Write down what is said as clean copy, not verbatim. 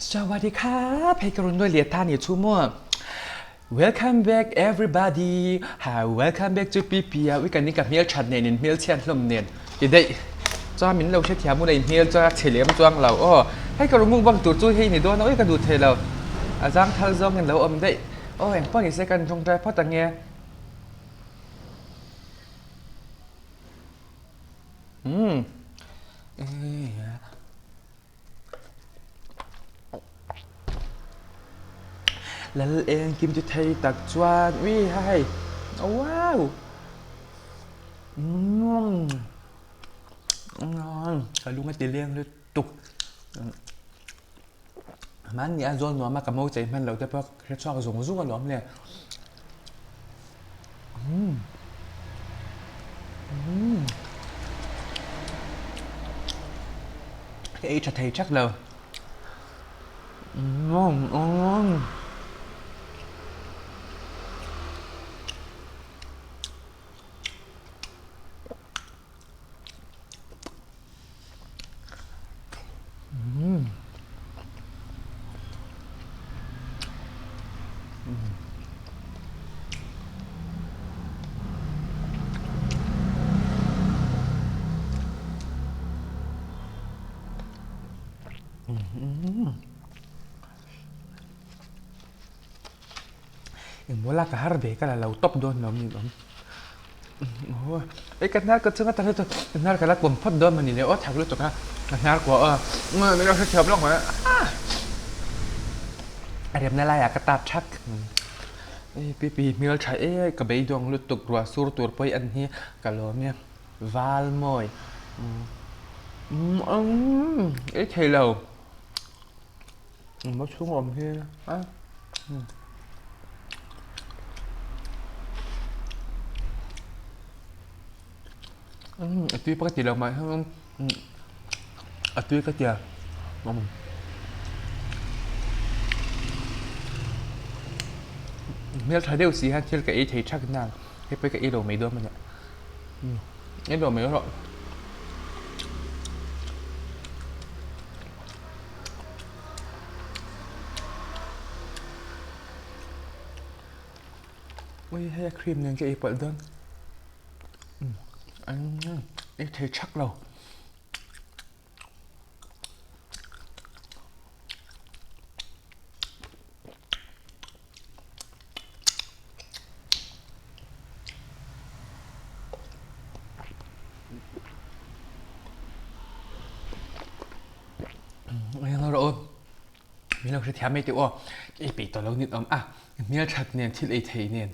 Sawadee hei ka rawn nuai leh ta ni chu maw. Welcome back everybody. Hi, welcome back to PP a ui kan in ka hmel that nen in hmel chhiat hlawm nen ti daih. Chuan min lo hrethiam ula in hmel chuan a chhe lem chuang lo aw. Hei ka rawn mukbang tur chu hei ni dawn a ui ka duh thei lo. A zang thal zawng in lo awm daih. Aw engpawh ni se kan tawngtai phawt ange. Umm. Lal eng kim ti thei tak chuan ui ha hei wow umm ka lung a ti leng lutuk mahni a zawl nuam a ka mo chei hman loh te pawh ka hre chhuak zung zung alawm le umm umm ka ei tha thei thak lo umm umm. Engmaw lak a har ve ka la lo tawp dawn lo mi awm. Ei ka hnar ka chunga tak chu ka hnar ka la kawm phawt dawn mawni le aw thak lutuk a ka hnar kuah aw min lo hrethiam lawk mai a remna laiah ka tap thak ei pipi hmel tha e ka beidawng lutuk ruah sur tur pawh an hi ka lawm e val mawi ei thei lo Engmaw chhung awm hi a a tui pawh ka ti lo mah hian a tui ka tia hmel tha deuh si hian thil ka ei thei thak nang hei pawh hi ka ei lo mai dawn a nia ei lo mai rawh. Ui hei a cream nen ka ei palh dawn ei thei thak lo. Min lo hrethiam mai teh aw, ei peih tawh lo nit awm a, hmelthat nen thil ei thei nen.